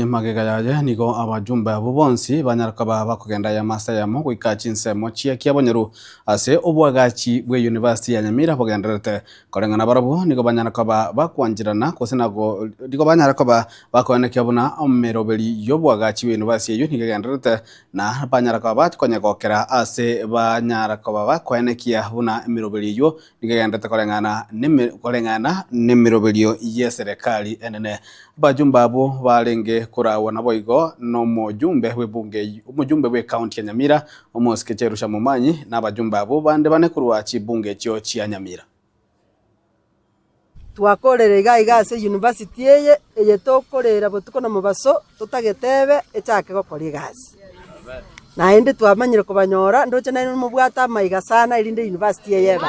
Magega yaye nigo abajumbe abwo bonsi banyara koba bakogenda ayamo ase ayamo goika chinsemo chia kiabonyoru ase oboagachi bw'eyunivasiti ya Nyamira bogendererete. Koreng'ana barabwo nigo banyara koba bakwancherana gose nago nigo banyara koba bakoenekia buna emeroberi y'oboagachi bw'eyunivasiti eyio nigo egendererete na banyara koba bakonyegokera ase banyara koba bakoenekia buna emeroberi eyio nigo egendererete koreng'ana neme koreng'ana nemeroberio y'eserekari enene. Abajumbe abwo barenge koragwa naboigo nomojumbe bw'ebunge omojumbe bw'ecounty ya Nyamira, Omosike Jerusha Momanyi, na abajumbe abwo bande bane korwa chibunge echio chia Nyamira. Twakorire iga iga ase university eye, eye tokorera botuko na mobaso, totagete ebe echake gokora egasi. Naende twamanyire kobanyora, ndoche nainwe mobwate amaiga sana erinde university eye ebe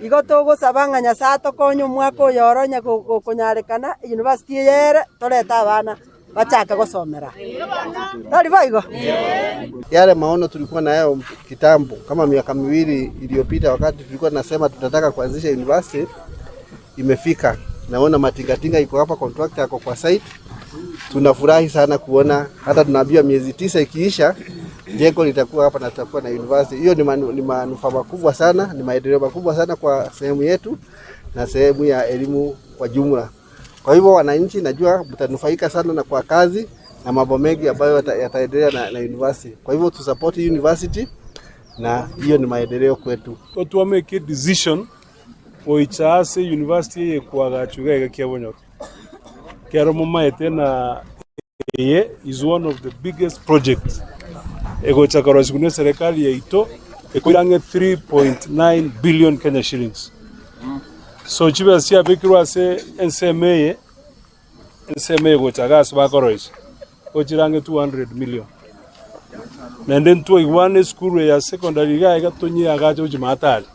Igo togosaba ng'a Nyasae atokonye omwaka oyo oro onye gokonyarekana, university eye ere, torete abana bachake gosomera. Tari boigo? Yale maono tulikuwa nayo kitambo kama miaka miwili iliyopita, wakati tulikuwa tunasema tunataka kuanzisha university, imefika. Naona matingatinga iko hapa, contractor ako kwa site. Tunafurahi sana kuona hata tunaambiwa miezi tisa ikiisha jengo litakuwa hapa na tutakuwa na university. Hiyo ni, manu, ni manufaa makubwa sana, ni maendeleo makubwa sana kwa sehemu yetu na sehemu ya elimu kwa jumla. Kwa hivyo wananchi, najua mtanufaika sana na kwa kazi na mambo mengi ambayo yataendelea na, na university. Kwa hivyo tusupport university na hiyo ni maendeleo kwetu. Twamake decision goicha ase university eye koagachwa iga iga kiabonyoro. Ekero momaete na eye is one of the biggest projects egocha korosigwa ne eserekari yaito ekoira ang'e 3.9 billion Kenya shillings. So chibesa chiabekirwe ase ensemo eye, ensemo eye gocha iga ase bakoroisia, gochire ang'e 200 million. Naende ntwaigwane esukuru eye ya secondary iga iga tonyeagache gochia maatari.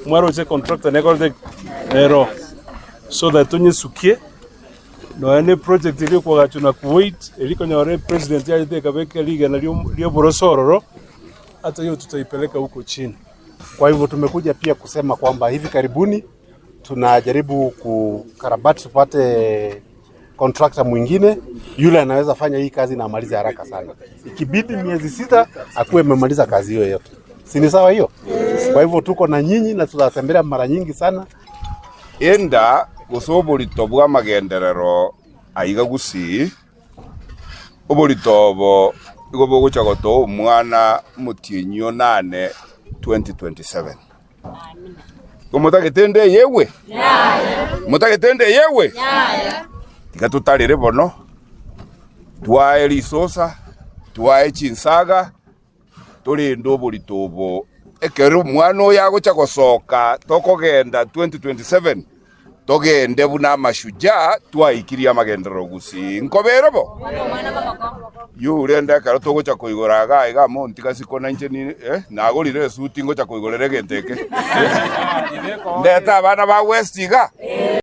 Mwaroche contractor nekorete ki? Nero. So that tonyesukie nonya ne project eria ekoagachwa na Kuwait eria konyora epresident yachete ekabeka rigena ria oboroso ororo, hata hiyo tutaipeleka huko chini. Kwa hivyo tumekuja pia kusema kwamba hivi karibuni tunajaribu kukarabati tupate contractor mwingine yule anaweza fanya hii kazi na amalize haraka sana. Ikibidi miezi sita akuwe amemaliza kazi hiyo yote, si ni sawa hiyo? Kwa hivyo tuko na nyinyi na tutatembelea mara nyingi sana. Enda gose oborito bw'amagenderero aiga gusii, oborito obo igo bogocha gotoa omwana omotienyi onane 2027. Igo motagete ende eyegwe? Motagete ende eyegwe? Tiga totarere bono, twae risosa, twae chinsaga, torende oborito obo ekero omwana oyo agocha gosoka tokogenda 2027 Togende buna amashujaa twaikirie amagenderero gusii. Nkobere bo? Yu rende ekero togocha koigora iga iga amo ntiga siko na inche ni eh, nagorire esuti ngocha koigorera egento eke. Ndete abana ba West iga.